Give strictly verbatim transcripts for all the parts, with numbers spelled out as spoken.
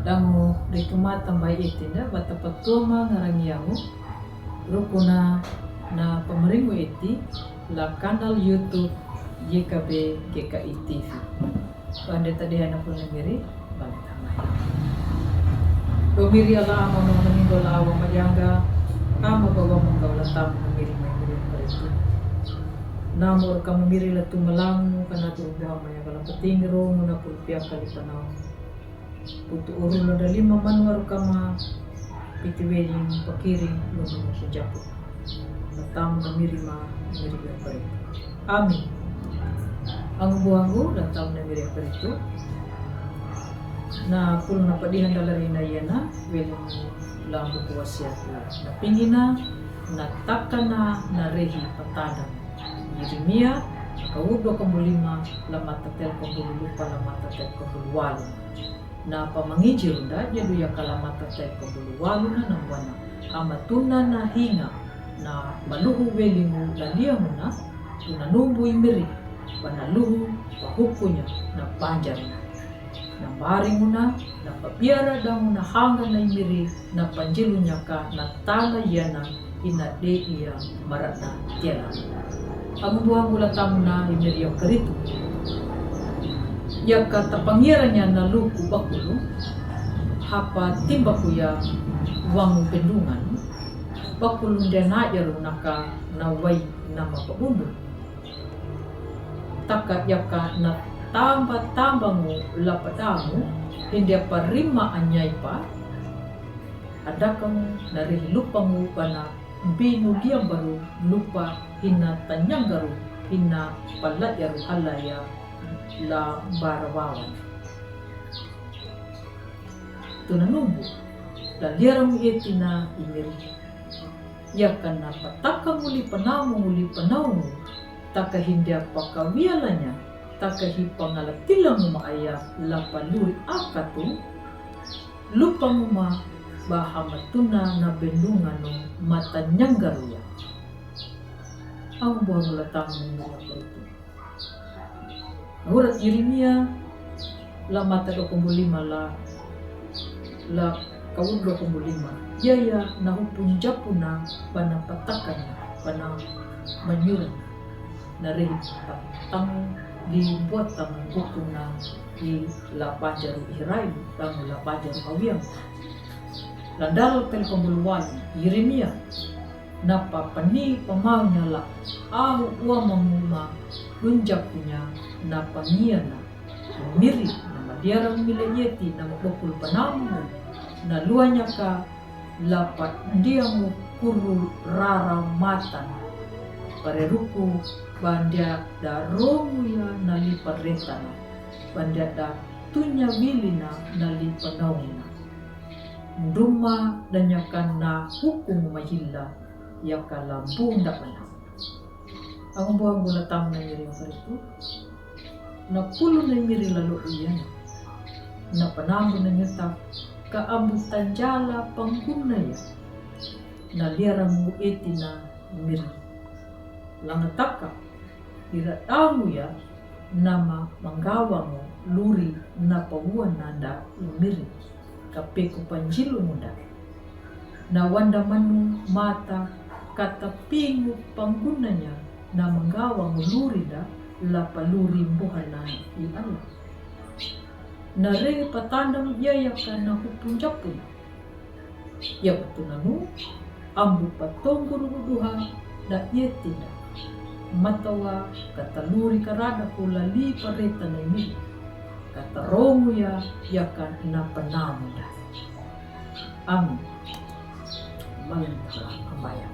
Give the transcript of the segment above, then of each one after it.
Dangu riku mata bai eti nda bata patua ma ngarangi angu rukuna na pamaringu eti la kanal YouTube Y K B G K I T V. Bande tadi ana pun miri bande tamai. Domiri ala ama ma maningo la awa majanga ama bawa mungga la tamu miri mai miri karitu. Namu rukama miri la tu malamu kana tu buha maya kala peting romu na pulpia kali panau. Putu uru loda lima manua rukama piti weling pakiri loda musu japu. Natam na miri ma miri ya pare. Amin. Angu buangu natam na miri ya pare tu. Na pulu na padihan dalari na yana weling lambu kuwasiatu. Na pingina na takana na rehi patadam. Yeremia kawudo kambulima la mata tel kambulu lupa la mata tel kambulu walu. Na pamanginjirunda jadu ya kala mata tel kambulu walu na namwana. Ama tuna na hinga na maluhu welingu la liamuna tuna numbu imiri bana luhu pahukunya na panjaruna. Na maringuna na papiara damuna hanga na imiri na panjilunya ka na tala yana ina de ia marana tiela. Amu buangu la tamuna imiri ya karitu. Ya ka tapangiaranya na luku bakulu hapa timbaku ya wangu bendungan bakulu ndena yaru naka na wai nama pabundu. Taka yaka na tamba tambangu lapadamu hindia parima anyaipa. Adakamu na rehi lupangu bana binu liambaru lupa hina tanyangaru hina palayaru halaya la barawawan. Tuna numbu la liaramu etina imiri. Yaka na pataka muli panamu muli panamu taka hindia pakawialanya taka hi pangalatilamu ma aya la paluri akatu. Lupamu ma bahamatuna na bendunganu mata nyangaruya. Amu buangu la tamu muli paritu. Hurat Yeremia la mata dokombulima la la kawun dokombulima. Yaya na hupun japuna bana patakana bana manyuran na rehi patang di buatang bukuna di la pajaru Israel tang la pajaru awiang. Landal pel kombuluan Yeremia. Napa pani pamaunya la ahu ua mamuma dunjakunya na pangiana miri na madiara mila yeti na mabokul panamu na luanya ka la pandiamu kuru rara matan pareruku bandia da romu ya na li paretana bandia da tunya wilina na li panauna. Nduma danyakan na hukumu mahila ya kala bunda bana. Amu buangu la tamu na miri yang karitu. Na pulu na miri lalu iya na panamu na nyuta ka amu tanjala pangguna ya. Na liaramu etina miri. Langataka ira tamu ya nama manggawangu luri na pawuan nanda imiri. Kapeku panjilu muda na wanda manu mata kata pingu panggunanya na manggawangu luri da la paluri buhana i Allah. Na re patandam yayaka na hupunjapun. Ya utunanu ambu patongguru buduha da yetinda matawa kataluri karada kulali pareta na ini katarongu ya yaka na panamunda. Amin. Malin kala ambaya.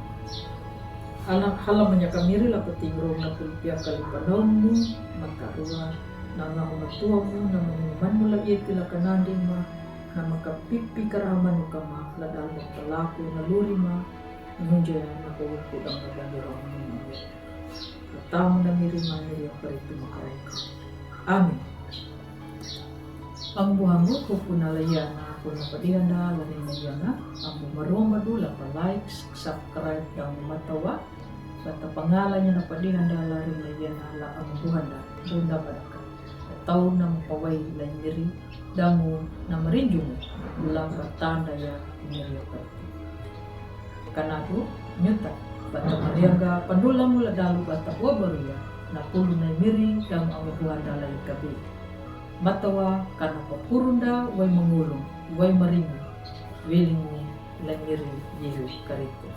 Ala hala manyaka miri la patingro na kulpia kali panamu makarua na na umatuamu na manu la yeti la kanandi ma na makapipi karahamanu kama la dalma palaku na lurima nunjaya na kawuku dang na bandura manu. Tamu na miri ma miri yang paritu makaraika. Amin. Ambu ambu kupuna la yana kuna padihanda la nina yana ambu maromba dula pa like subscribe dang matawa. Bata pangalanya na padihanda la nina yana la ambu handa bunda baraka. Tau na mapawai la miri. Dangu na marinjungu la patanda ya mirio katu. Kanadu nyuta bata mariaga pandulamu la dalu bata obaruya na pulu na miri dangu amu buanda la ikabi. Matawa kana papurunda wai mangulung wai maringu wilingu la miri Yehu Karitu.